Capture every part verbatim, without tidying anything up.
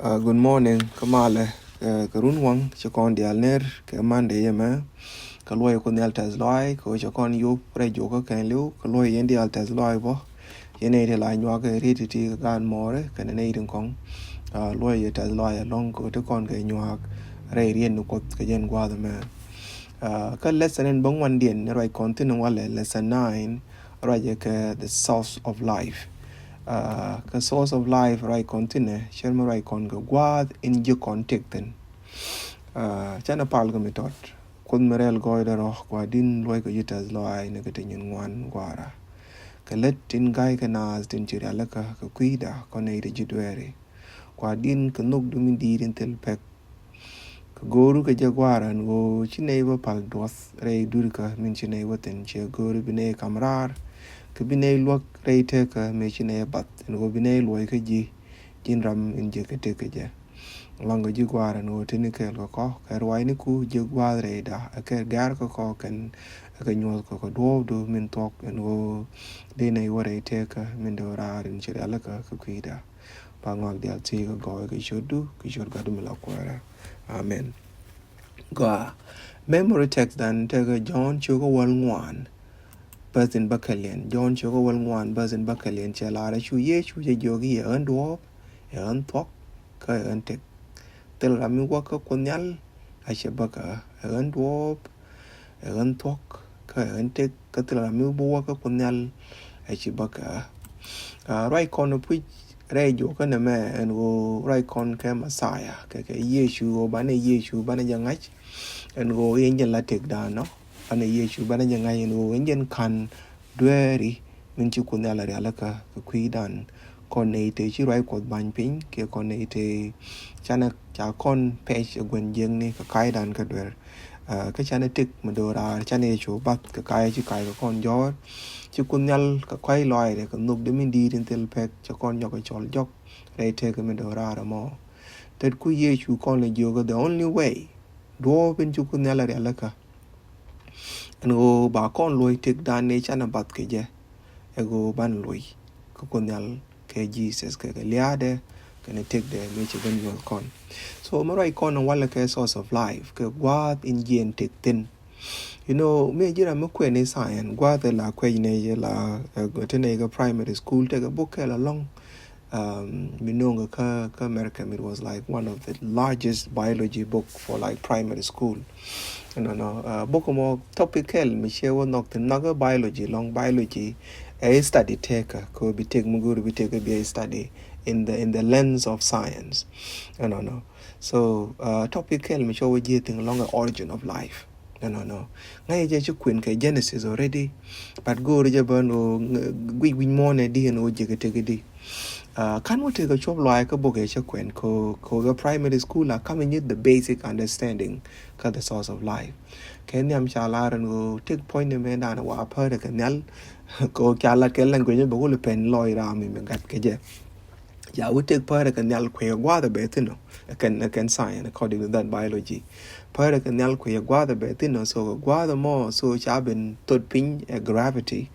Uh, good morning. Kä malɛ, uh, kɛ run waŋ cɛ kɔn diaal ner kɛ Monday yɛ mɛ. Kɛ luɔy Kuoth Nhial tɛth lɔaac kɛ cɛ kɔn yop rɛy juɔkä kɛn liw kɛ luɔy yɛn diaal tɛth lɔaac bɔ. Yɛn nɛy ti la nyuak kɛ riet ti ti kɛ gaat mɔɔri kɛnɛ nɛy ti kɔŋ. Uh, luɔy yɛ tɛth lɔaac ɛlɔŋ kɛ ti kɔn kɛ nyuak rɛy riet ni Kuoth kɛ jɛn gua̱a̱th mɛ. Uh, kä lesson in bä ŋuandiɛn ni ruac kɔn thin walɛ lesson nine, ruacɛ kɛ the source of life. Uh, kɛ source of life ruac kɔn thinɛ cɛr mi ruac kɔn kɛ gua̱a̱th in ji̱ kɔn tëk thin. Uh, canɛ pal kɛ mi tɔt Kuoth mi rɛl gɔɔydɛ rɔ, Gua̱a̱r di̱n luɔc kɛ ji̱ tɛth lɔaac ni kɛ ti nyin ŋuan Gua̱a̱ra. Kɛ lät tin ga̱y kɛ naath tin ci rialikä kɛ kui̱da kɔn nɛy ti ji̱ dueeri. Gua̱a̱r di̱n kɛ nhök du mi di̱i̱t in thil pek. Kɛ go̱o̱ru kɛ jɛ Gua̱a̱ra ɛn ɣöö ci nɛy bä pal duɔth rɛy durikä min ci nɛy wä thin, ciɛ go̱o̱ru bi nɛy kam raar kɛ bi nɛy luäk rɛy tekä mëë ci nɛy bath ɛn ɣöö bi nɛy luɔc kä ji̱, ji̱n ram in ji̱ kɛ tek kɛ jɛ. Laŋ kɛ ji̱ Gua̱a̱ra ɛn ɣöö tini kɛɛl kɛ kɔ kɛ ruacniku ji̱ gua̱a̱th rɛyda ɛ kɛ gɛ̈r kɛ kɔ kɛn ɛ kɛ nyuɔth kɛ kɛ duɔ̱ɔ̱pdu min thuɔ̱k ɛn ɣöö dee nɛy wä rɛy tekä min dee wä raar in ci rialikä kɛ kui̱da. Ba ŋɔak diaal thiec kɛ gɔɔy kɛ ciötdu kɛ ciöt Gatdu mi la kuäärä. Amen. Gɔaa. Memory text dan tekɛ Jɔ̱ɔ̱n cio̱kä wäl ŋuan bäth in bäkɛliɛn. Jɔ̱ɔ̱n cio̱kä wäl ŋuan bäth in bäkɛliɛn cɛ lar ɛ cu Yecu cɛ jiök i̱ ɛ ɣän duɔ̱ɔ̱p, ɛ ɣän thuɔ̱k, kä ɛ ɣän tëk. Thil ram mi wäk kä Kuoth Nhial a cɛ bäkä ɛ ɣän duɔ̱ɔ̱p, ɛ ɣän thuɔ̱k, kä ɛ ɣän tëk. Kä thil ram mi bi wäk kä Kuoth Nhial ɛ ci bäkä. Uh, ruac kɔn puc rɛy juɔkä nɛmɛ ɛn ɣöö ruac kɔn kɛ Messiah kɛ kɛ Yecu ɣöö banɛ Yecu banɛ jɛ ŋa̱c. Ɛn ɣöö in jɛn la tëkdan nɔ, banɛ Yecu banɛ jɛ ŋa̱c ɛn ɣöö in jɛn ka̱n dueeri min ci Kuoth Nhial a rialikä kɛ kui̱dan. Kɔn nɛy te ci ruac Kuɔth ba̱ny piny kiɛ kɔn nɛy te canɛ ca kɔn pɛc ɛ gua̱n jiäkni kɛ ka̱cdan kä duer. Uh, kä canɛ tëk mi do̱raar canɛ Yecu bath kɛ ka̱c ci ka̱c kɛ kɔn jɔ̱ɔ̱r. Ci Kuoth Nhial kɛ kɔ̱a̱c lɔaacdɛ kɛ nhök dee mi di̱i̱t in thil pek cɛ kɔn nyɔk kɛ cɔl jɔk rɛy tëkä mi do̱raar ɛmɔ. Tet ku Yecu kɔn lɛ jiök ɛ the only way duɔ̱ɔ̱p in ci Kuoth Nhial a rialikä ɛn ɣöö ba kɔn luɔ̱c tëkdan ni canɛ bath kɛ jɛ. Ɛ ɣöö ban luɔ̱c kä Kuoth Nhial kɛ Jesus kɛ kɛ lia̱a̱dɛ kɛnɛ tëkdɛ mëë ci ben nyuɔth kɔn. So mi ruac kɔn walɛ kɛ source of life kɛ gua̱a̱th in jiɛn tëk thi̱n. You know, mi ji̱ ram mi kuɛn ni science gua̱a̱th ɛ la kuec ni jɛ la, uh, ti ni kɛ primary school tekɛ bok kɛl alɔŋ. Um, mi no̱o̱ŋ kä, kä America, it was like one of the largest biology book for like primary school. Ɛnɔnɔ, uh, bok mɔ topic kɛl mi ciɛ wä nhɔk thin nhɔk biology, lɔŋ biology ɛ study tekɛ kɛ bi tek mi go̱o̱ri bi tek bi study in the, in the lens of science. Ɛnɔnɔ. So, uh, topic kɛl mi ciɛ wä jiɛ thin lɔŋ origin of life. Ɛnɔnɔ. Ŋa̱c jɛ ci kuɛn kɛ Genesis already, but go̱o̱ri jɛ bä ni ɣöö guic wi̱c muɔ̱ɔ̱n ɛ di ɛn ɣöö jiɛ kɛ tek di. Uh, kan wä tekɛ cuɔp luaac kä bok ɛ cä kuɛn kɛ kɛ primary school a kam inyith the basic understanding kä the source of life. Kɛ nhiam ca lar ɛn ɣöö tek puɔ̱ny ni mëë dan wa pärɛ kɛ nhial kɛ ca lat kɛ language bɛ wä lɛ pɛn lɔc ram mi mi gat kɛ jɛ. Ca wä tek pärɛ kɛ nhial kuɛ gua̱a̱th bɛ thin nɔ. Kɛn, kɛn science according to that biology. Pärɛ kɛ nhial kuɛ gua̱a̱th bɛ thin nɔ, so kɛ gua̱a̱th mɔ so ca ben thot piny ɛ gravity.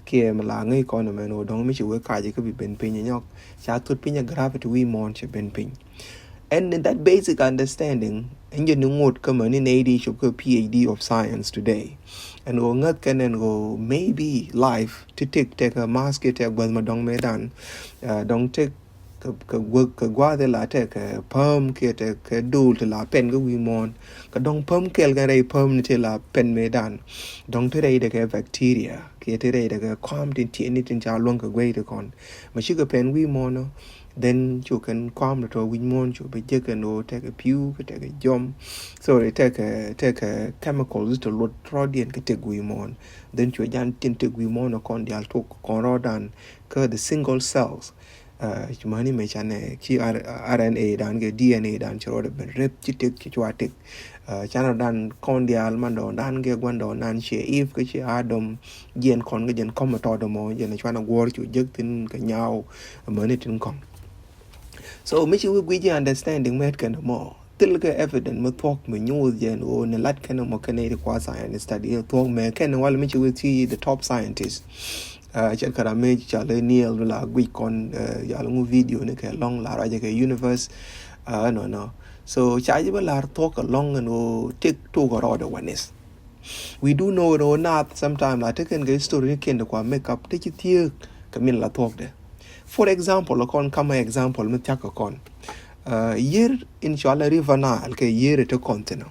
Kiɛ mi la ŋäc kɔn mɛn wä dɔŋ mi ci wee kac kä bi ben piny nyɔk. Ca thot piny ɛ gravity wi̱i̱ muɔ̱ɔ̱n ci ben piny. And in that basic understanding, ɛn jɛ ni ŋot kä mäni nɛy di cop kä PhD of science today. Ɛn ɣöö ŋäth kɛn ɛn ɣöö maybe life ti tek tekɛ mass kiɛ tek guäth ma dɔŋ mëë dan. Uh, dɔŋ tek kɛ, kɛ guäth, kɛ gua̱a̱th ila tekɛ päm kiɛ tekɛ dol ti la pɛn kä wi̱i̱ muɔ̱ɔ̱n. Kɛ dɔŋ päm kɛl kɛn rɛy päm ni ti la pɛn mëë dan. Dɔŋ ti rɛy tekɛ bacteria kiɛ ti rɛy tekɛ kɔam tin tiɛɛn ni tin ca luäŋ kɛ guey ti kɔn. Ma cikɛ pɛn wi̱i̱ muɔ̱ɔ̱n ɔ, then cu kɛn kɔam tɔ̱tɔ̱ wi̱c muɔ̱ɔ̱n cu bɛ jek kɛn ɣöö tekɛ pi̱u kɛ tekɛ jɔm. Sorry, tekɛ, tekɛ chemicals tɔ luɔt rɔɔdiɛn kɛ tek wi̱i̱ muɔ̱ɔ̱n. Then cu jan tin tek wi̱i̱ muɔ̱ɔ̱n kɔn diaal tok kɔn rɔɔdan kä the single cells. Uh, ci mäni mɛ canɛ ci R-, R N A dan kɛ D N A dan ci rɔɔdɛ ben rep ci tek ci cua tek. Uh, canɛ dan kɔn diaal man dɔɔn dan kɛ guan dɔɔn dan ciɛ Eve kä ciɛ Adam. Jiɛn kɔn kä jiɛn kɔm tɔɔdɛ mɔ jiɛn cuanɛ guɔr cu jek thin kɛ nyaaw. Mäni tin kɔn. So mi ci wi̱i̱ gui̱c ji̱ understanding mɛt kɛn mɔ. Thil kɛ evidence mi thuɔ̱k mi nyuuth jɛn ɣöö ni lat kɛn mɔ kɛn iti kua science study thuɔ̱k mɛ kɛn wal mi ci wi̱i̱ thiec the top scientist. Cɛt kä ram mëë cɔal i̱ Neil la guic kɔn, yal ŋu video ni kɛ lɔŋ la ruacɛ kɛ universe. Nɔ nɔ. So ca ji̱ bä lar thuɔ̱k kɛ lɔŋ ɛn ɣöö tëk tok kɛ rɔɔdɛ wanis. We do know ɛn ɣöö naath sometime la tekɛn kɛ history ni kɛn de kua make up te ci thiek kɛ min la thuɔ̱kdɛ. For example, kɔn kamɛ example mi thiak kɛ kɔn. Yier in cɔal ɛ River Nile kɛ yier ɛ te kɔn thin ɔ.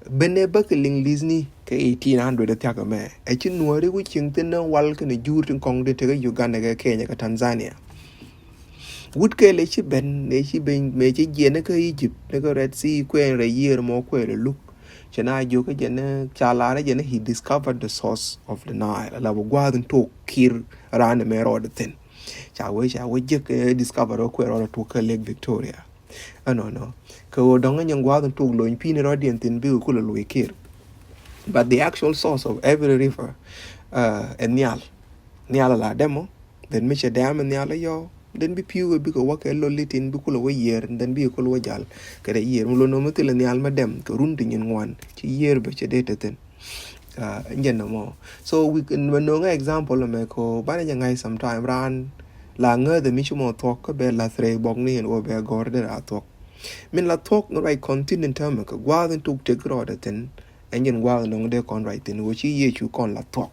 Benɛ bäkɛ Liŋli̱thni kɛ eighteen hundred thia̱k ɛmɛ ɛ ci nuɔ̱ɔ̱ri ku cieŋ thi̱n ni wal kɛnɛ juur tin kɔŋ tin tekɛ Uganda kɛ Kenya kɛ Tanzania. Wut kɛl ɛ ci ben, ɛ ci ben, mëë ci jiɛn ni kä Egypt ni kä Red Sea kuɛɛn rɛy yiër mɔ kuɛɛl ɛ luk. Cɛ na jiök kä jɛn ni ca lar ɛ jɛn ni he discovered the source of the Nile. Ala bɛ gua̱a̱th in tok kir raan ɛmɛ rɔɔdɛ thi̱n. Ca wee, ca wee jek ɛ discover ɛ kuɛɛl rɔɔdɛ tok kä Lake Victoria. Ɛnɔnɔ kɛ ɣöö dɔ̱ŋ nyɛ gua̱a̱th in tok lony pi̱i̱ni rɔ̱diɛn thi̱n bikɛ kulɛ loc kir. But the actual source of every river ɛ nhial. Nhial ala dɛmɔ, then mi cɛ dɛm ɛ nhial ɛ yɔ, then bi pi̱w ɛ bikɛ wä kɛ lol itin bi kulɛ wä yiër, then bikɛ kulɛ wä jal kɛ dɛ yiër mi lon nɔ mi thilɛ nhial mɛ dɛm kɛ run ti nyin ŋuan ci yiër bɛ cɛ dee te thi̱n. Jɛn nɔmɔ. So we can, mɛ no̱o̱ŋ example mɛ ko banɛ jɛ ŋa̱c sometime raan la ŋäth mi ci mɔ thuɔ̱k kä bɛ lath rɛy bɔk ni ɛn ɣöö bɛ gɔ̱r dee ra thuɔ̱k. Min la thuɔ̱k ruac kɔn thi̱n in täämɛ kɛ gua̱a̱th in tuk tëk rɔɔdɛ thi̱n. Ɛn jɛn gua̱a̱th in dɔ̱ŋ dee kɔn ruac thi̱n ɣöö ci Yecu kɔn la thuɔ̱k.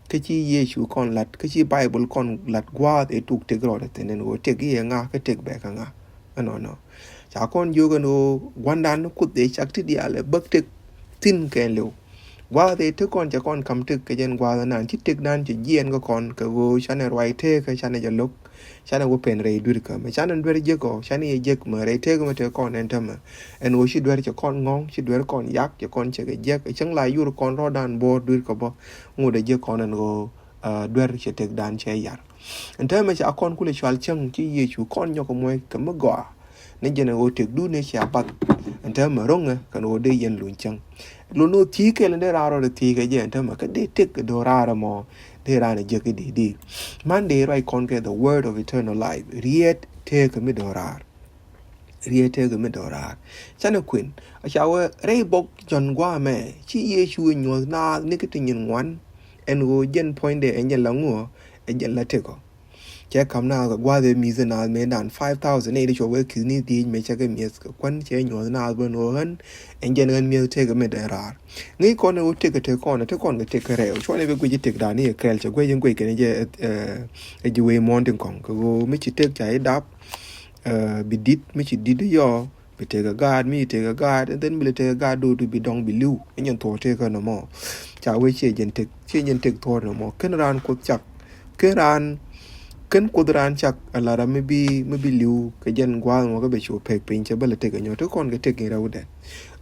Kä ci Yecu kɔn lat, kä ci Bible kɔn lat gua̱a̱th ɛ tuk tëk rɔɔdɛ thi̱n ɛn ɣöö tëk i̱ ɛ ŋa kä tëk bɛ kä ŋa. Ɛnɔnɔ. Ca kɔn jiök ɛn ɣöö gua̱ndan ni Kuoth ëë cak ti diaal ɛ bäk tëk thi̱n kɛɛliw. Gua̱a̱th ëë te kɔn cɛ kɔn ka̱m tëk kɛ jɛn gua̱a̱th ɛnan ci tëkdan cɛ jiɛɛn kä kɔn kɛ ɣöö canɛ ruac tëëkä canɛ jɛ lo̱k. Canɛ wä pɛn rɛy duerkä mɛ canɛ duer jek ɔ canɛ yɛ jek mɛ rɛy tëëkä mɛ tëë kɔn ɛn tämɛ. Ɛn ɣöö ci duer cɛ kɔn ŋɔ̱ŋ ci duer kɔn yak cɛ kɔn cɛ kɛ jek ɛ cäŋ la yur kɔn rɔɔdan bo̱o̱r duerkä bä. Ŋot ɛ jek kɔn ɛn ɣöö duer cɛ tëkdan cɛ yar. Ɛn täämɛ ca kɔn kulɛ cual cäŋ ci Yecu kɔn nyɔk kɛ muɔc kɛ mi gɔaa. Ni jɛn ɛ ɣöö tëkdun ëë cia bath. Ɛn täämɛ ro̱ŋɛ kɛn ɣöö dee yɛn luny cäŋ. Lon ɣöö thi̱i̱ kɛl in dee raan rɔɔdɛ thi̱i̱ kɛ jɛ ɛn täämɛ kä dee tëk kɛ do̱raarɛ mɔ dee raan ɛ jiäk i̱di i̱di. Man dee ruac kɔn kɛ the word of eternal life. Riet tëëkɛ mi do̱raar. Riet tëëkɛ mi do̱raar. Canɛ kuën a ca wee rɛy bɔk Jɔ̱ɔ̱n gua̱a̱mɛ ci Yecu ɛ nyuɔ̱th naath ni kä ti nyin ŋuan. Ɛn ɣöö jɛn puɔ̱nydɛ ɛn jɛn la ŋuɔ ɛ jɛn la tëkɔ. Cɛ ka̱m naath kɛ gua̱a̱th ëë mi̱th naath mëëdan five thousand nɛy ti cuɔ wee ki̱thni dhiec mëë cɛ kɛ mi̱eth kɛ kuän cɛ nyuɔ̱th naath bä ɛn ɣöö ɣän ɛn jɛn ɣän mi̱eth tëëkɛ mi dee raar. Ŋäc kɔn ɛ ɣöö tëk kɛ tëk kɔn ɛ tëk kɔn kɛ tëk kɛ rɛw cuɔn ɛ bi guic i̱ tëkdan i̱ ɛ kɛɛl cɛ guic in guic kɛn ɛ jɛ ɛ jɛ wee muɔ̱ɔ̱n tin kɔ̱ŋ kɛ ɣöö mi ci tëk ca i̱ dap. Bi di̱t mi ci di̱t i̱ yɔɔ bi tëëkɛ gaat mi ci tëëkɛ gaat and then bi lɛ tëëkɛ gaat do̱o̱du bi dɔ̱ŋ bi li̱w. Inyɛn thuɔ̱ɔ̱ tëëkɛ nɔmɔ. Ca wee ciɛ jɛn tëk ciɛ jɛn tëk thuɔ̱ɔ̱ nɔmɔ ken raan Kuoth cak. Ken raan ken Kuoth raan cak ala ram mi bi mi bi li̱w kɛ jɛn gua̱a̱th mɔ kä bɛ cu pek piny cɛ bä lɛ tëk anyɔ te kɔn kɛ tëk in rɛwdɛ.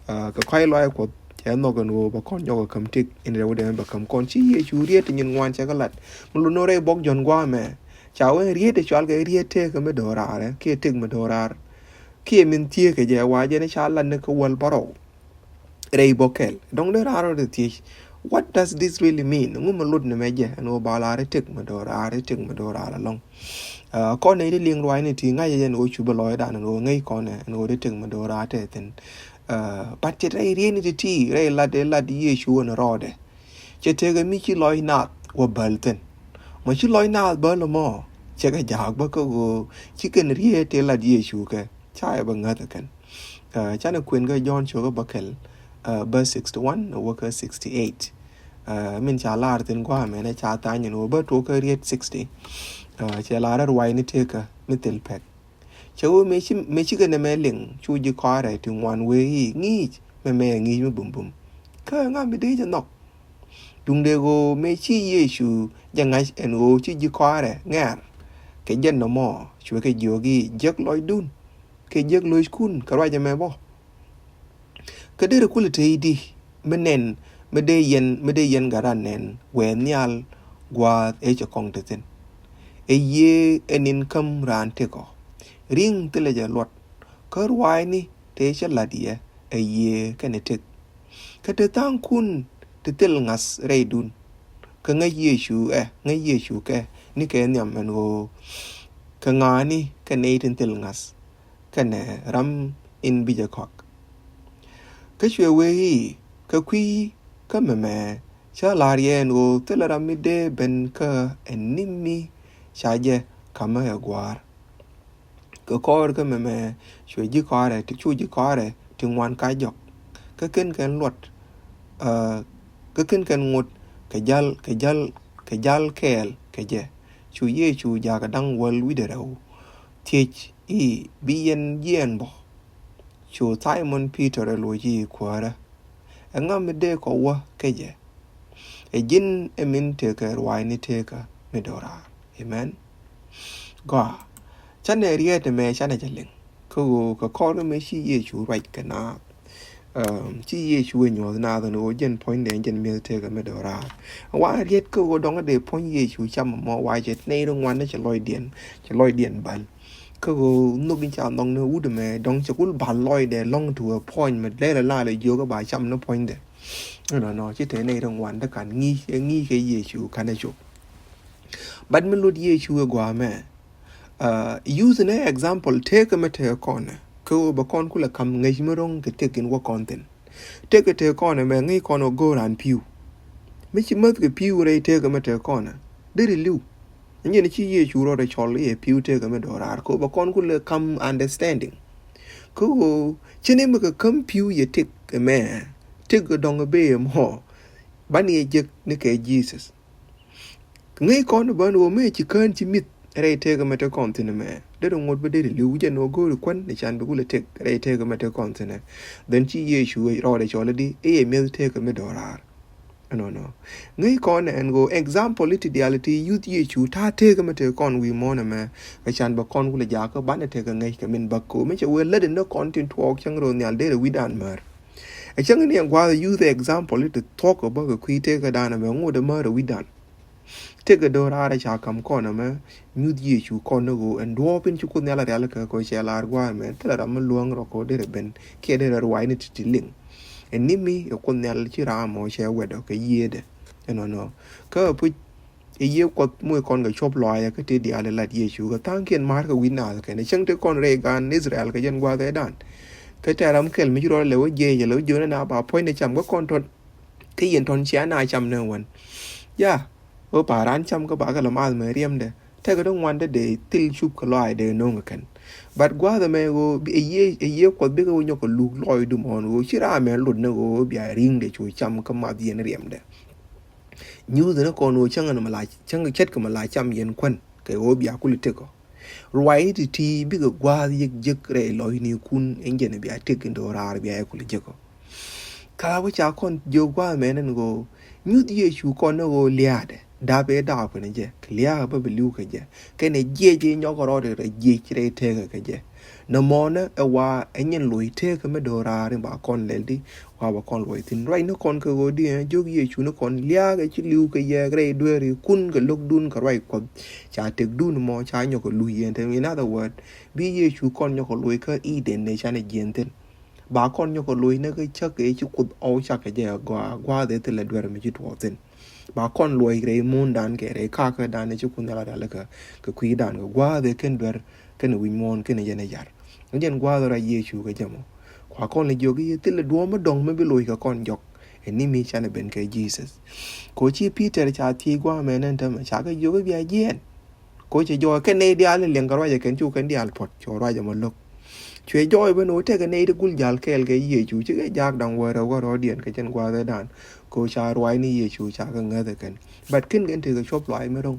Kɛ kɔc lɔaac Kuɔth cɛ nhɔk ɛn ɣöö bɛ kɔn nyɔk kɛ käm tëk in rɛwdɛ bɛ käm kɔn ci Yecu riet ti nyin ŋuan cɛ kɛ lat. Mi lun nɔ rɛy bɔk Jɔ̱ɔ̱n gua̱a̱mɛ ca wee riet ti cual kɛ riet tëëkɛ mi do̱raarɛ kiɛ tëk mi do̱raar. Kiɛ min thieekɛ jɛ wa jɛn ca lat ni kä wäl bärɔw. Rɛy bä kɛl dɔ̱ŋ dee raan rɔ dee thiec. What does this really mean? Ŋu mi lot ni mɛ jɛ ɛn ɣöö ba lar i̱ tëk mi do̱raar i̱ tëk mi do̱raar ɛlɔ̱ŋ. Kɔn nɛy ti liŋ ruaacni ti ŋa̱c jɛ ɛn ɣöö cu bi lɔcdan ɛn ɣöö ŋäc kɔn ɛ ɛn ɣöö dee tëk mi do̱raar tɛth thi̱n. But cɛ rɛy rieni ti̱ti̱ rɛy lat ëë lat Yecu ɛn rɔɔdɛ. Cɛ tekɛ mi ci lɔc naath wä bäl thi̱n. Mɔ ci lɔc naath bäl ɛmɔ cɛ kɛ jaak bä kä ɣöö ci kɛn riet tëë lat Yecu kɛ ca yɛ bä ŋäth ɛ kɛn. Canɛ kuën kä Jɔ̱ɔ̱n cio̱kä bä kɛl bä sixty one wä kä sixty eight. Min ca lar thi̱n gua̱a̱mɛn ɛ ca tha̱a̱ny ɛn ɣöö bä tuɔɔk kä riet sixty. Cɛ lar ɛ ruaacni tëëkä mi thil pɛk. Cɛ ɣöö mëë ci mëë cikɛ nɛmɛ liŋ cu ji̱ kɔaarɛ ti ŋuan wee i̱ ŋi̱i̱c mɛmɛ ɛ ŋi̱i̱c mi bumbum. Kä ŋa mi dee jɛ nhɔk. Duundɛ ɣöö mëë ci Yecu jɛ ŋa̱c ɛn ɣöö ci ji̱ kɔaarɛ ŋɛ̈r. Kɛ jɛn nɔmɔ cuɛ kɛ jiök i̱ jiäk lɔcdun kɛ jiäk lo̱ckun kɛ ruac ɛmɛ bä. Kä derɛ kulɛ te i̱di mi nɛn mi dee yɛn mi dee yɛn gat ran nɛn wëë nhial gua̱a̱th ëë cɛ kɔŋ te thi̱n. Ɛ yiëë ɛ ni̱n käm raan tëkɔ ri̱ŋ thilɛ jɛ luɔt. Kä ruaacni tëë cä la̱t yɛ ɛ yiëë kɛnɛ tëk. Kä te tha̱a̱ŋkun ti thil ŋa̱th rɛydun. Kä ŋäc Yecu ɛ ŋäc Yecu kɛ ni kɛ nhiam ɛn ɣöö kɛ ŋa̱a̱ni kɛ nɛy tin thil ŋa̱th. Kɛnɛ ram in bi jɛ kɔak. Kä cuɛ wee i̱ kä kui̱ kä mɛmɛ Cä lar yɛ ɛn ɣöö thilɛ ram mi dee ben kä ɛ ni mi ca jɛ ka̱mä ɛ gua̱a̱r. Kɛ kɔr kä mɛmɛ cuɛ ji̱ kɔrɛ ti cu ji̱ kɔrɛ ti ŋuan ka jɔk. Kä ken kɛn luɔt, kä ken kɛn ŋot kɛ jal kɛ jal kɛ jal kɛɛl kɛ jɛ. Cu Yecu jakä da̱ŋ wäl wi̱cdɛ rɛw thiec i̱, bi yɛn jiɛɛn bä? Cu Thaimon Pi̱tɛr ɛ loc i̱, Kuäärä, ɛŋa mi dee kɔ wä kä jɛ? Ɛ ji̱n ɛ min tekɛ ruaacni tekä mi do̱raar. Amen. Gɔaa. Canɛ riet ɛmɛ canɛ jɛ liŋ. Kä ɣöö kɛ kɔr kä mëë ci Yecu ruac kɛ naath. Ci Yecu ɛ nyuɔth naath ɛn ɣöö jɛn puɔ̱nydɛ jɛn mi̱eth tekä mi do̱raar. Wa riet kä ɣöö dɔ̱ŋ dee puɔ̱ny Yecu cam mɔ wa cɛ nɛy ri ŋuan ni cɛ lɔcdiɛn, cɛ lɔcdiɛn bal. Kä ɣöö nhök in ca nhɔk ni wut ɛmɛ dɔ̱ŋ cɛ kul bal lɔcdɛ lɔ̱ŋ to a point mɛ lɛl a la lɛ jiök ɛ ba cam ni puɔ̱nydɛ. Ɛnɔnɔ ci te nɛy ri ŋuan ti kan ŋi̱i̱c ɛ ŋi̱i̱c kɛ Yecu kanɛ cop. But mi lut Yecu ɛ gɔaa mɛ, use ni example tekä mɛ tekɛ kɔn ɛ kä ɣöö bɛ kɔn kulɛ kam ŋäc mi ro̱ŋ kɛ tëk in wä kɔn thi̱n. Tekä tekɛ kɔn ɛ mɛ ŋäc kɔn ɛ go̱o̱r an pi̱w. Mi ci mäth kɛ pi̱w rɛy tekä mɛ tekɛ kɔn ɛ deri li̱w. Ɛn jɛn ci Yecu rɔɔdɛ cɔl i̱ ɛ pi̱w tekä mɛ do̱raar kä ɣöö bɛ kɔn kulɛ kam understanding. Kä ɣöö ci ni mi kɛ käm pi̱w yɛ tëk ɛmɛ, tëk kɛ dɔ̱ŋ ɛ bee ɛmɔ banɛ yɛ jek ni kɛ Jesus. Ŋäc kɔn bän ɣöö mëë ci kään ci mi̱th rɛy tekä mɛ tekɛ kɔn thi̱n ɛmɛ deri ŋot bä deri li̱w jɛn ɣöö go̱o̱ri kuän ni can bi kulɛ tëk rɛy tekä mɛ tekɛ kɔn thi̱n ɛ. Then ci Yecu rɔɔdɛ cɔl i̱di i̱ ɛ mi̱eth tekä mɛ do̱raar. Ɛnɔnɔ. Ŋäc kɔn ɛn ɣöö example i̱ ti diaal i̱ ti use Yecu ta̱a̱ tekä mɛ tekɛ kɔn wi̱i̱ muɔ̱ɔ̱n ɛmɛ kɛ can bɛ kɔn kulɛ jakä banɛ tekɛ ŋäc kɛ min bäk kä ɣöö mi cɛ wee lätdɛ ni kɔn tin tuɔɔk cäŋ rɔ nhial derɛ wi̱dan mär. Ɛ cäŋ ni ɛn gua̱a̱th use example i̱ ti thuɔ̱k ɛ bä kɛ kui̱ tekä dan ɛmɛ ŋot ɛ mär ɛ wi̱dan. Tekɛ do̱raar ɛ ca kam kɔn ɛmɛ nyuth Yecu kɔn ni ɣöö ɛn duɔ̱ɔ̱p in ci Kuoth Nhial a rial kɛ kɛ cɛ lar gua̱a̱r mɛ thilɛ ram mi luäŋ rɔ kɛ ɣöö derɛ ben kiɛ derɛ ruaacni ti̱ti̱ liŋ. Ɛn ni mi ɛ Kuoth Nhial ci ram ɔ cɛ wɛt ɔ kɛ yiëëdɛ. Ɛnɔnɔ. Kä ɛ puc ɛ yiëë Kuɔth muc kɔn kɛ cuɔp lɔaacɛ kä ti diaal ɛ lat Yecu kɛ tha̱a̱ŋkiɛn ma̱a̱r kɛ wi̱c naath kɛn ɛ cäŋ ti kɔn rɛy gaan Israel kɛ jɛn gua̱a̱th ɛ dan. Kä tɛ̈r ram kɛl mi ci rɔ lɛ wä jiɛc ɛ lɛ wä jiön ɛn a ba puɔ̱ny ni cam kä kɔn tɔt. Kä yɛn tɔn cia na cam ni wän. Ya, wä pa̱a̱ raan cam kä bakɛ lɛ math mɛ riɛmdɛ. Tekɛ ti ŋuandɛ dee thil cup kɛ lɔaacdɛ no̱o̱ŋ kɛ kɛn. But gua̱a̱th ɛmɛ ɣöö ɛ yiëë Kuɔth bikɛ wä nyɔk kɛ luk lɔcdu mɔn ɣöö ci ram mɛ lut ni ɣöö bia ri̱ŋdɛ cu cam kä math yɛn riɛmdɛ. Nyuuth ni kɔn ɣöö cäŋ ni mɛ la cäŋ ce̱tkɛ mɛ la cam yɛn kuän kɛ ɣöö bia kul tekɔ. Ruac ni ti̱ti̱ bikɛ gua̱a̱th yek jek rɛy lɔcnikun in jɛn bia tëk in do̱raar bia yɛ kul jek ɔ. Ka wä ca kɔn jiök gua̱a̱th mɛn ɛn ɣöö nyuth Yecu kɔn ni ɣöö lia̱a̱dɛ dap ëë daap kɛn jɛ kɛ lia̱a̱ bä bi li̱w kɛ jɛ kɛnɛ jiɛc ëë nyɔk rɔɔdɛ rɛ jiɛc rɛy tekä kɛ jɛ. Nɔmɔnɛ ɛ wa ɛ nyin loc tekä mi do̱raar in ba kɔn lɛl di wa ba kɔn luɔc thi̱n. Ruac ni kɔn kɛ ɣöö di ɛ jiök Yecu ni kɔn lia̱a̱ kɛ ci li̱w kɛ yɛ rɛy dueerikun kɛ lo̱kdun kɛ ruac Kuɔth. Ca tëkdun mɔ ca nyɔk kɛ luc yɛn te. In other word, bi Yecu kɔn nyɔk kɛ loc kä Eden ne canɛ jiɛn thi̱n. Ba kɔn nyɔk kɛ loc ni kä cäk ëë ci Kuoth ɔw cak kɛ jɛ a gɔaa gua̱a̱th ëë thilɛ duer mi ci tuɔɔk thi̱n. Ba kɔn luɔc rɛy muundan kɛ rɛy kakädan ëë ci Kuoth Nhial a rial kɛ kɛ kui̱dan kɛ gua̱a̱th ëë ken duer kɛnɛ wi̱c muɔ̱ɔ̱n kɛnɛ jɛn ɛ yar. Jɛn gua̱a̱th ruac Yecu kɛ jɛ mɔ. Kua kɔn lɛ jiök i̱ thilɛ duɔ̱ɔ̱m mi dɔ̱ŋ mi bi loc kɛ kɔn jɔk. Ɛn ni mi canɛ ben kɛ Jesus. Kɛ ɣöö ci Peter ca thiec gua̱a̱th mɛn ɛn täämɛ ca kɛ jiök i̱ bia jiɛɛn. Ko cɛ jɔɔc kɛn nɛy diaal in liɛŋ kɛ ruacɛ kɛn cu kɛn diaal puɔt cɔ ruacɛ mɔ lo̱k. Cuɛ jɔɔc ben ɣöö tekɛ nɛy ti gul jal kɛɛl kɛ Yecu cikɛ jaak da̱ŋ wäl rɛw kä rɔ̱ɔ̱diɛn kɛ jɛn gua̱a̱th ëëdan. Ko ca ruac ni Yecu ca kɛ ŋäth ɛ kɛn. But ken kɛn tekɛ cuɔp luaac mi ro̱ŋ.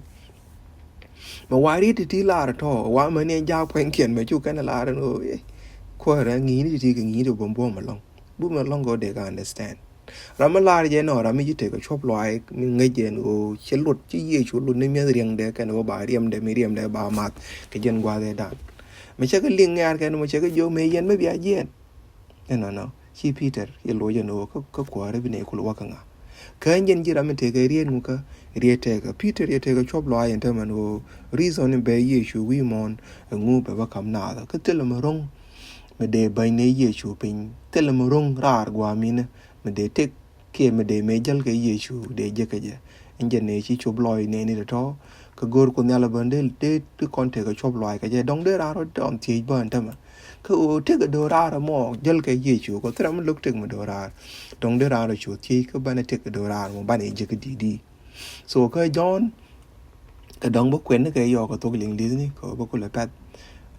Mɛ wa riet ti̱ti̱ lar tɔ̱ wa mɛ ni jaak puɛŋkiɛn mɛ cu kɛn lar ɛn ɣöö, eh, kuäärä ŋi̱i̱ni ti̱ti̱ kɛ ŋi̱i̱ni buɔ̱m buɔ̱m ɛlɔ̱ŋ. Bumɛ ɛlɔ̱ŋ kɛ ɣöö dee kɛ understand. Ram mi lar jɛ nɔ ram mi ci tekɛ cuɔp luaac mi ŋäc jɛ ɛn ɣöö cɛ lut ci Yecu lut ni mi̱eth riɛŋdɛ kɛn ɣöö ba riɛmdɛ mi riɛmdɛ ba math kɛ jɛn gua̱a̱th ëëdan. Mi cɛ kɛ liŋ ŋɛ̈r kɛn mɔ cɛ kɛ jiök mëë yɛn mi bia jiɛɛn. Ɛnɔnɔ ci Peter yɛ loc ɛn ɣöö kä, kä kuäärä bi nɛy kul wä kä ŋa. Kä ɛn jɛn ji̱ ram mi tekɛ riet ŋu kä riet tekɛ Peter yɛ tekɛ cuɔp luaac ɛn täämɛ ɛn ɣöö reason in bɛ Yecu wi̱i̱ muɔ̱ɔ̱n ɛŋu bɛ bä ka̱m naath kä thilɛ mi ro̱ŋ. Mi dee bäny ni Yecu piny thilɛ mi ro̱ŋ raar gua̱a̱ minä. Mi dee tëk kiɛ mi dee mëë jäl kɛ Yecu dee jek kɛ jɛ. Ɛn jɛ nɛy ci cuɔp luaac nɛɛni tɔ̱tɔ̱ Kɛ go̱o̱r Kuoth Nhial bä dee, dee, dee kɔn tekɛ cuɔp lɔaac kɛ jɛ. Dɔ̱ŋ dee raan rɔ dɔn thiec bä ɛn tämɛ. Kɛ ɣöö tekɛ do̱raar ɛmɔ jäl kɛ Yecu, kɛ thil ram mi lo̱k tek mi do̱raar. Dɔ̱ŋ dee raan rɔ cu thiec kä banɛ tekɛ do̱raar mɔ banɛ jek kä di̱i̱t di̱i̱t. So kä Jɔ̱ɔ̱n, kɛ dɔ̱ŋ bä kuɛn ni kɛ yɔɔk kɛ thok Liŋli̱thni kɛ bä kulɛ pɛth.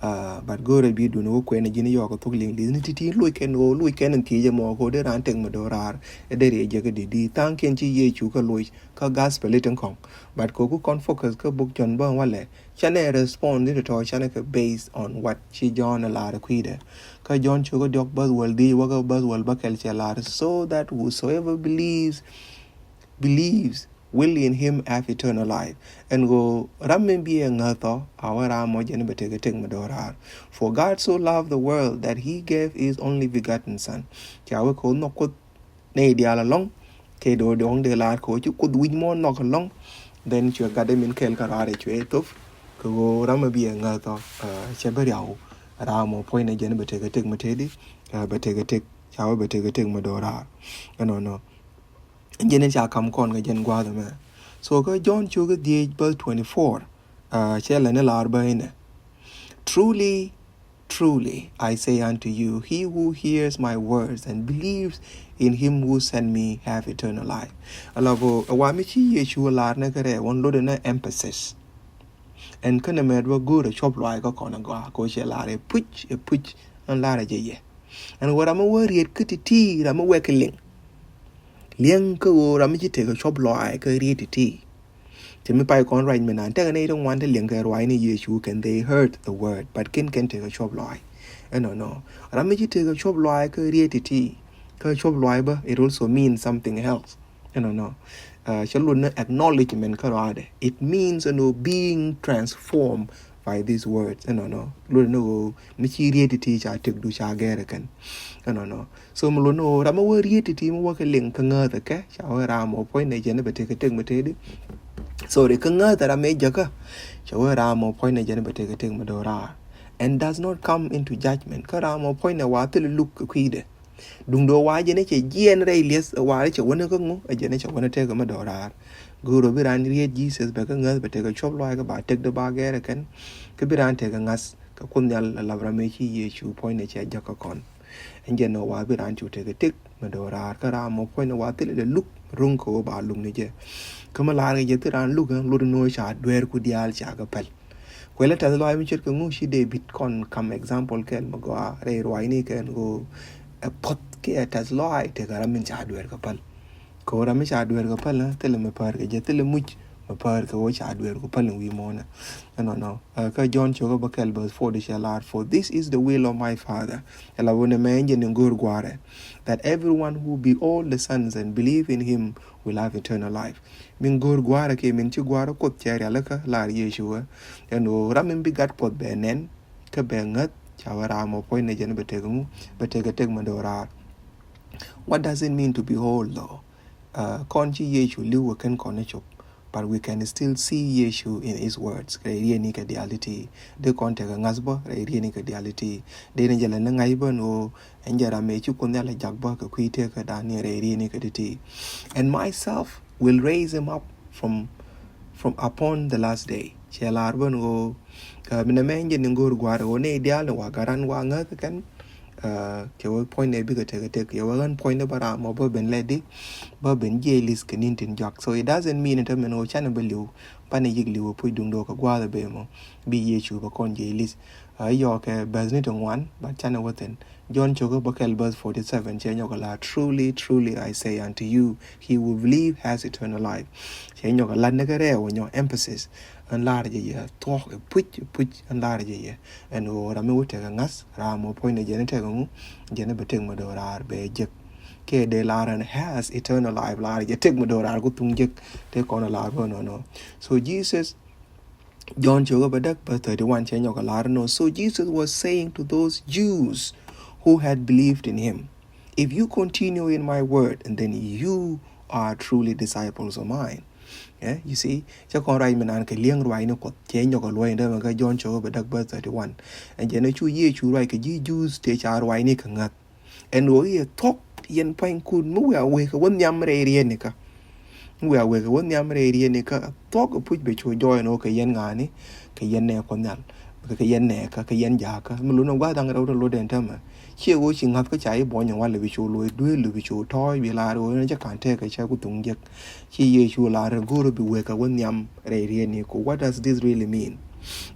Ah, but go̱o̱rɛ bi duni wä kuɛn ji̱n yɔɔk kɛ thok Liŋli̱thni ti̱ti̱ loc kɛn ɣöö loc kɛn in thiec ɛmɔ kɛ ɣöö dee raan tek mi do̱raar. Ɛ dee riɛ jek kä di̱i̱t di̱i̱t tha̱a̱ŋ kiɛn ci Yecu kɛ loc kä gospel i̱ tin kɔ̱ŋ. But kɛ ku kɔn focus kä buk Jɔ̱ɔ̱n bä walɛ. Canɛ respond ni tɔ̱tɔ̱ canɛ kɛ based on what ci Jɔ̱ɔ̱n ɛ lar kui̱dɛ. Kä Jɔ̱ɔ̱n cukɛ diɔ̱k bäth wäl dhiec wäkä bäth wäl bäkɛl cɛ lar, so that whosoever believes, believes will in him have eternal life. Ɛn ɣöö ram mi bi ɛ ŋäth ɔ a wä ram mɔ jɛn bɛ tekɛ tek mi do̱raar. For God so loved the world that he gave his only begotten son. Ca wä kɛ wä nhɔk Kuoth nɛy diaal ɛlɔ̱ŋ. Kɛ do̱r diɔ̱ŋ dee laar kɛ ɣöö ci Kuoth wi̱c mɔ nhɔk ɛlɔ̱ŋ. Then cuɛ gat dee min kɛl kä raar ɛ cuɛ thop. Kɛ ɣöö ram mi bi ɛ ŋäth ɔ, ah, cɛ bä riaw. Ram mɔ puɔ̱nynɛ jɛn bɛ tekɛ tek mi tëëdi, ah, bɛ tekɛ tek, ca wä bɛ tekɛ tek mi do̱raar. Ɛnɔnɔ. Jɛn in ca kam kɔn kɛ jɛn gua̱a̱th ɛmɛ. So kä Jɔ̱ɔ̱n cukɛ dhiec bäth twenty-four, ah, cɛ lɛ ni lar bä inɛ. Truly, truly, I say unto you, he who hears my words and believes in him who sent me have eternal life. Ala bä, ɛ wa mi ci Yecu lar ni kɛ rɛɛ, wä lot ni emphasis. Ɛn kä nɛmɛ bä go̱o̱rɛ cuɔp lɔaac kä kɔn ɛ gɔaa, kɛ ɣöö cɛ lar ɛ puc, ɛ puc, ɛn lar ɛ jɛ yɛ. Ɛn wä ram mi wä riet kä ti̱ti̱, ram mi wɛ kɛ liŋ. Liɛŋ kä ɣöö ram mi ci tekɛ cuɔp lɔaac kä riet ti̱ti̱. Ti mi pay kɔn ruac mi nan tekɛ nɛy ti ŋuan ti liɛŋ kɛ ruac ni Yecu kɛn, they heard the word, but kin kɛn tekɛ cuɔp lɔaac. Ɛnɔnɔ. Ram mi ci tekɛ cuɔp lɔaac kä riet ti̱ti̱, kä cuɔp lɔaac bä, it also means something else. Ɛnɔnɔ. Uh, cɛ lot ni acknowledgement kä ruaadɛ. It means, you know, being transformed by these words. Ɛnɔnɔ. Lot ni ɣöö mi ci riet ti̱ti̱ ca tekdu ca gɛr kɛn. Ɛnɔnɔ. So mi lot ni ɣöö ram mi wä riet ti̱ti̱ mi wä kɛ liŋ kä ŋääth ɛ kɛ, ca wee ram mɔ puɔ̱nynɛ jɛn bɛ tekɛ tek mi tëëdi. Sorry, kä ŋääth ɛ ram mi jäkä, ca wee ram mɔ puɔ̱nynɛ jɛn bɛ tekɛ tek mi do̱raar. And does not come into judgment. Kä ram mɔ puɔ̱nynɛ wa thil luk kɛ kui̱dɛ. Duŋdɛ wa jɛn cɛ jiɛɛn rɛy lieth, wa cɛ wänä kä ŋu, ɛ jɛn cɛ wänä tekɛ mi do̱raar. Go̱o̱rä bi ran riet Jesus bɛ kä ŋääth bɛ tekɛ cuɔp lɔaac kä ba tekdɛ ba gɛr kɛn. Kä bi ran tekɛ ŋa̱th kɛ Kuoth Nhial ɛ lap ram mi ci Yecu puɔ̱nynɛ cɛ jäkä kɔn. Ɛn jɛn ɔ wa bi raan cu tekɛ tek mi do̱raar kä ram mɔ puɔ̱nynɛ wa thilɛ lɛ luk ruŋ kɛ ɣöö ba luk ni jɛ. Kä mi laar kɛ jɛ thil raan luk ɛ lot ni ɣöö ca dueerku diaal ca kɛ päl. Kuɛlɛ tɛth lɔaac mi ce̱tkɛ ŋu ci David kɔn kam example kɛl mi gɔaa rɛy ruaacni kɛn ɣöö ɛ puɔ̱th kiɛ tɛth lɔaac tekɛ ram min ca dueer kɛ päl. Kɛ ɣöö ram mi ca dueer kɛ päl ɛ thilɛ mi päär kɛ jɛ, thilɛ muc mi päär kɛ ɣöö ca dueer kɛ päl in wi̱i̱ muɔ̱ɔ̱nɛ. Ɛnɔnɔ. Uh, kä Jɔ̱ɔ̱n cio̱kä bäkɛl verse forty cɛ lar, for this is the will of my Father. Ɛ la wunɛ mɛ ɛn jɛ ni go̱o̱r gua̱a̱rɛ, that everyone who behold the Son and believe in him will have eternal life. Min go̱o̱r gua̱a̱rɛ kɛ min ci gua̱a̱rɛ Kuoth cɛ rialikä lar Yecu ɛ. Ɛn ɣöö ram min bi gat Kuɔth bɛ nɛn kä bɛ ŋäth, ca wee ram mɔ puɔ̱nynɛ jɛn bɛ tek ŋu, bɛ tek ɛ tek mi do̱raar. What does it mean to behold though? Uh, kɔn ci Yecu li̱w ɛ kɛn kɔn ni cop. But we can still see Yecu in his words. Rɛy rieni kɛ diaal ti̱ti̱. Dee kɔn tekɛ ŋa̱th bä rɛy rieni kɛ diaal ti̱ti̱. Dee ni jɛ lɛ ni ŋa̱c bä ni ɣöö ɛn jɛ ram ëë ci Kuoth Nhial ɛ jak bä kɛ kui̱ tëkädan ni rɛy rieni kɛ ti̱ti̱. And myself will raise him up from, from upon the last day. Cɛ lar bä ni ɣöö, uh, mi nɛmɛ ɛn jɛ ni go̱o̱r gua̱a̱r ɣöö nɛy diaal ni wa gat ran wa ŋäth kɛn. Uh, kɛ wee puɔ̱nynɛ bikɛ tekɛ tek, kɛ wee ɣän puɔ̱nynɛ bä ram mɔ bä ben lɛ di, bä ben jiɛc li̱th kɛ ni̱n tin jɔak. So it doesn't mean ɛ te mɛn ɣöö canɛ bä li̱w, banɛ yiëk li̱w ɛ puc duŋdɛ kɛ gua̱a̱th ɛ bee mɔ bi Yecu bä kɔn jiɛc li̱th. Uh, yɔɔkɛ bäth ni ti ŋuan, but canɛ wä thi̱n. Jɔ̱ɔ̱n cio̱kä bäkɛl verse forty seven cɛ nyɔk ɛ la, truly, truly, I say unto you, he who believe has eternal life. Cɛ nyɔk ɛ lat ni kɛ rɛw ɛ nyɔk emphasis. Ɛn lar jɛ yɛ thuɔ̱k ɛ puc, ɛ puc ɛn lar jɛ yɛ. Ɛn ɣöö ram mi wä tekɛ ŋa̱th, ram mɔ puɔ̱nynɛ jɛn tekɛ ŋu, jɛn bɛ tek mi do̱raar bɛ jek. Kɛ dee lar ɛn has eternal life, lar jɛ tek mi do̱raar ku thuŋ jek. Te kɔn lar bä nɔnɔ. So Jesus, Jɔ̱ɔ̱n cio̱kä bädäk verse thirty-one cɛ nyɔk ɛ lar nɔ. So Jesus was saying to those Jews who had believed in him, if you continue in my word, and then you are truly disciples of mine. Eh, you see, cɛ kɔn ruac mi nan kɛ li̱eŋ ruac ni Kuɔth, cɛ nyɔk ɛ luɔ̱c in dee mɛ kä Jɔ̱ɔ̱n cio̱kä bädäk verse thirty-one. Ɛn jɛn ɛ cu Yecu ruac kɛ ji̱ Jews tëë ca ruac ni kɛ ŋäth. Ɛn ɣöö i̱ ɛ thuɔ̱k yɛn pua̱nykun mi wiaa wee kɛ wä nhiam rɛy riet ni kä. Wia wek wä nhiam rɛy rieni kä thuɔk puc bɛ cu jɔɔy ni wä kɛ yɛn ŋa̱a̱ni, kɛ yɛn nɛ Kuɔth Nhial, kɛ yɛn nɛ kä, kɛ yɛn jakä. Mi luni gua̱th da̱ŋ rɛw rɛ lotdɛ ɛn tämɛ. Ciɛ wä ci ŋa̱th kä ca i̱ buɔ̱ny walɛ bi cu lo̱c duel, bi cu tɔɔc, bi laar wä ni cä ka̱n tɛk kɛ cä ku thuŋ jek. Ci Yecu laar go̱r bi wek wä nhiam rɛy rieni ku, what does this really mean?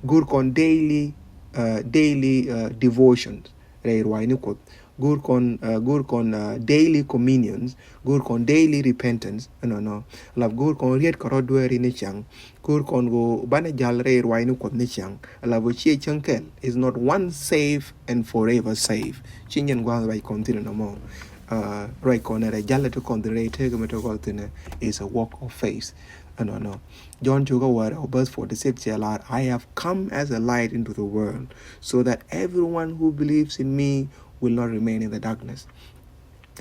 Go̱r kɔn daily, uh, daily, uh, devotions rɛy ruaacni Kuɔth. Go̱r kɔn, uh, go̱r kɔn, uh, daily communions, go̱r kɔn daily repentance. Ɛnɔnɔ. Lap go̱r kɔn riet kɛ rɔ dueeri ni cäŋ. Go̱r kɔn ɣöö banɛ jal rɛy ruaacni Kuɔth ni cäŋ. Lap ɣöö ciɛ cäŋ kɛl. Is not one save and forever save. Ci nyɛn gua̱a̱th ruac kɔn thin ɛnɔmɔ. Uh, ruac kɔn rɛy jal ti kɔn thin rɛy tëëk mi ti kɔn thin is a work of faith. Ɛnɔnɔ. John cukä wäl rɛw verse forty-six cɛ lar, "I have come as a light into the world, so that everyone who believes in me will not remain in the darkness."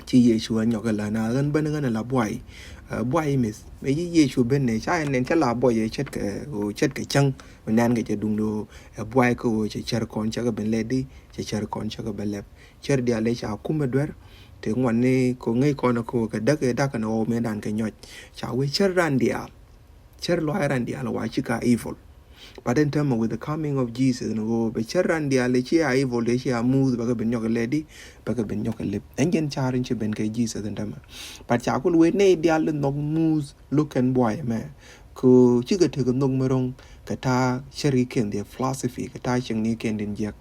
Ci Yecu a nyɔk ɛ la na ɣän bäni ɣän ɛ la buay. Uh, buay mith. Mɛ yi Yecu ben nɛ ca ɛn nɛn ca la buay ɛ ce̱tkɛ, ɣöö ce̱tkɛ cäŋ. Mɛ nɛn kɛ cɛ duŋ do̱ ɛ buay kä ɣöö cɛ cär kɔn cä kɛ ben lɛt di, cɛ cär kɔn cä kɛ ben lɛp. Cär diaal ɛ ca kum ɛ duer. Te ŋuan ni kɛ ŋäc kɔn ɛ kɛ ɣöö kɛ däk ɛ da̱k ɛn ɣɔw mëë dan kɛ nyɔc. Ca wee cär ran diaal. Cär luac ran diaal wa ci ka evil. But in term with the coming of Jesus, ni ɣöö bɛ cär ran diaal ci a evil, de ci a muth, bɛ kɛ ben nyɔk ledi, bɛ kɛ ben nyɔk lip. Ɛn jɛn car in ci ben kɛ Jesus in term. But ca kul wee nɛy diaal di nhɔk muth lo̱k kɛn buay mɛ. Kɛ ci kɛ tek nhɔk mi ro̱ŋ, kɛ ta̱a̱ cär ki kɛn di philosophy, kɛ ta̱a̱ cieŋ ni kɛn din jiɛk.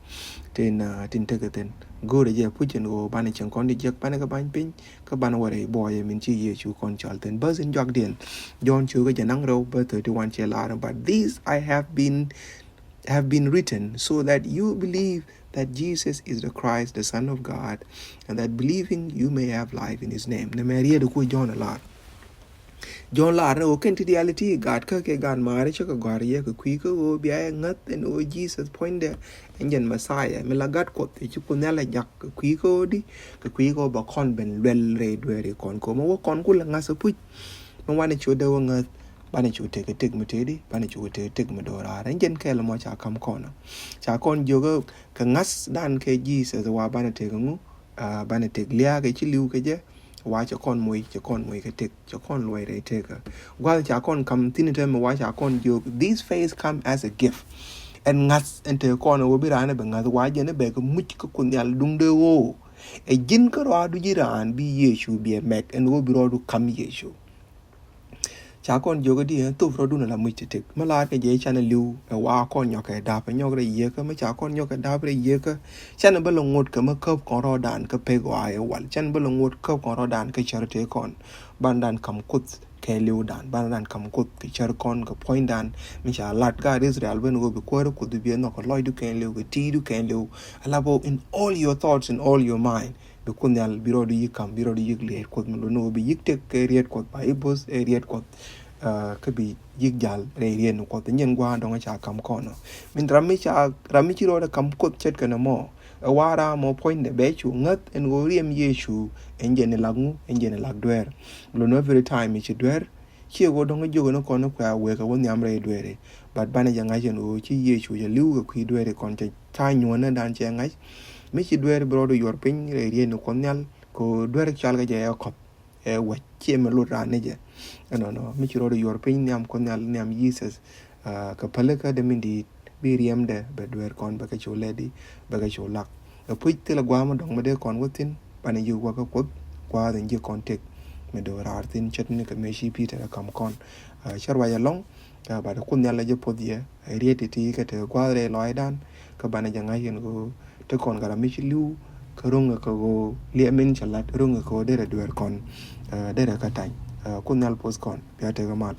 Tin, uh, tin tekɛ thin. Go̱o̱rɛ jɛ puc in ɣöö banɛ cieŋ kɔn di jiɛk, banɛ kɛ bany piny, kä banɛ wä rɛy buɔyɛ min ci Yecu kɔn cɔl thin. Bäth in juakdiɛn. John cukä jɛ naŋ rɛw, verse thirty-one cɛ lar, "But this I have been, have been written, so that you believe that Jesus is the Christ, the Son of God, and that believing you may have life in his name." Nɛ mɛ riet ku John lar. John lar ni ɣöö kɛn ti diaal ti gat kä kɛ gat maari cä kɛ gɔ̱a̱r yɛ kɛ kui̱ kä ɣöö bia yɛ ŋäth ɛn ɣöö Jesus puɔ̱nydɛ ɛn jɛn Messiah mi la gat Kuɔth, ci Kuoth Nhial ɛ jak kɛ kui̱ kä ɣöö di, kɛ kui̱ kä ɣöö ba kɔn ben luɛl rɛy dueeri kɔn. Kɛ ɣöö mɛ wä kɔn kulɛ ŋa̱th ɛ puc. Mɛ wanɛ cu dee wä ŋäth, banɛ cu tek ɛ tek mi tëëdi, banɛ cu tek ɛ tek mi do̱raar. Ɛn jɛn kɛl mɔ ca ka̱m kɔn ɔ. Ca kɔn jiök kɛ ŋa̱th dan kɛ Jesus wa banɛ tek ŋu, ah, banɛ tek lia̱a̱ kɛ ci li̱w kɛ jɛ, wa cɛ kɔn moc, cɛ kɔn moc kɛ tek, cɛ kɔn luɔc rɛy tekä. Gua̱th ca kɔn ka̱m thin tɛmɛ wa ca kɔn jiök, "This faith come as a gift." Ɛn ŋa̱th ɛn te kɔn ɛ wä bi raan ɛ bɛ ŋa̱th wa jɛn ɛ bɛ kɛ muc kä Kuoth Nhial duŋdɛ ɣöö ɛ ji̱n kä rɔaadu ji̱ raan bi Yecu bi ɛ mɛk ɛn ɣöö bi rɔɔdu ka̱m Yecu. Ca kɔn jiök di ɛn thop rɔɔdun ala muc ti tek. Mi laar kɛ jɛ canɛ li̱w ɛ wa kɔn nyɔk kɛ dap ɛ nyɔk rɛ yiekä, mi ca kɔn nyɔk kɛ dap rɛ yiekä. Canɛ bä lɛ ŋot kɛ mi käp kɔn rɔɔdan kä pek wa ɛ wal. Canɛ bä lɛ ŋot käp kɔn rɔɔdan kä cär tëë kɔn. Bandan ka̱m Kuoth kɛ li̱wdan. Bandan ka̱m Kuoth kɛ cär kɔn kɛ puɔ̱nydan. Mi ca lat gaat Israel ben ɣöö bi kuäär Kuoth bi ɛ nhɔk kɛ lɔcdu kɛ li̱w kɛ ti̱i̱du kɛ li̱w. Ala bä in all your thoughts, in all your mind. Bi Kuoth Nhial bi rɔɔdu yi̱k ka̱m, bi rɔɔdu yi̱k liɛɛt Kuɔth mi luni ɣöö bi yi̱k tek kɛ riet Kuɔth, ba i̱ bo̱th ɛ riet Kuɔth. Ah, kä bi yi̱k jal rɛy riet ni Kuɔth. Nyɛn gua̱a̱ dɔ̱ŋ ca ka̱m kɔn ɔ. Min ram mi ca, ram mi ci rɔɔdɛ ka̱m Kuoth ce̱tkɛ nɔmɔ. Ɛ wa ram mɔ puɔ̱nydɛ bɛ cu ŋäth ɛn ɣöö riɛm Yecu ɛn jɛn ilak ŋu, ɛn jɛn ilak dueer. Mi luni every time mi ci dueer, ciɛ ɣöö dɔ̱ŋ jiök ni kɔn ni kuɛ a wek ɛ wä nhiam rɛy dueeri. But banɛ jɛ ŋa̱c ɛn ɣöö ci Yecu jɛ li̱w kɛ kui̱ dueeri kɔn cɛ ca nyuɔ̱n ni dan cɛ ŋa̱c. Mi ci dueeri bi rɔɔdu yuɔr piny rɛy riet ni Kuɔth Nhial kɛ ɣöö dueeri cɔal kɛ jɛ ɛ kɔp. Ɛ wec ciɛ mi lot raan ni jɛ. Ɛnɔnɔ mi ci rɔɔdu yuɔr piny nhiam Kuɔth Nhial, nhiam Jesus. Ah, kɛ pälikä dee min di̱i̱t bi riɛmdɛ bɛ dueer kɔn bɛ kɛ cu lɛt di bɛ kɛ cu lak. Ɛ puc thilɛ gua̱a̱m dɔ̱ŋ mi dee kɔn wä thi̱n banɛ yi̱k wä kä Kuoth gua̱a̱th in ji̱ kɔn tek. Mi do̱raar thi̱n ce̱tni kɛ mëë ci Peter ɛ ka̱m kɔn. Ah, cä ruac ɛlɔ̱ŋ. Ah, bat Kuoth Nhial ɛ jɛ puɔth yɛ ɛ riet ti̱ti̱ kɛ te gua̱a̱th rɛy lɔaacdan. Kä banɛ jɛ ŋa̱c ɛn ɣöö te kɔn kɛ ram mi ci li̱w kä ro̱ŋɛ kɛ ɣöö liɛm min cɛ lat ro̱ŋɛ kɛ ɣöö derɛ dueer kɔn. Ah, derɛ kä tany. Ah, Kuoth Nhial puɔth kɔn bia tekɛ mal.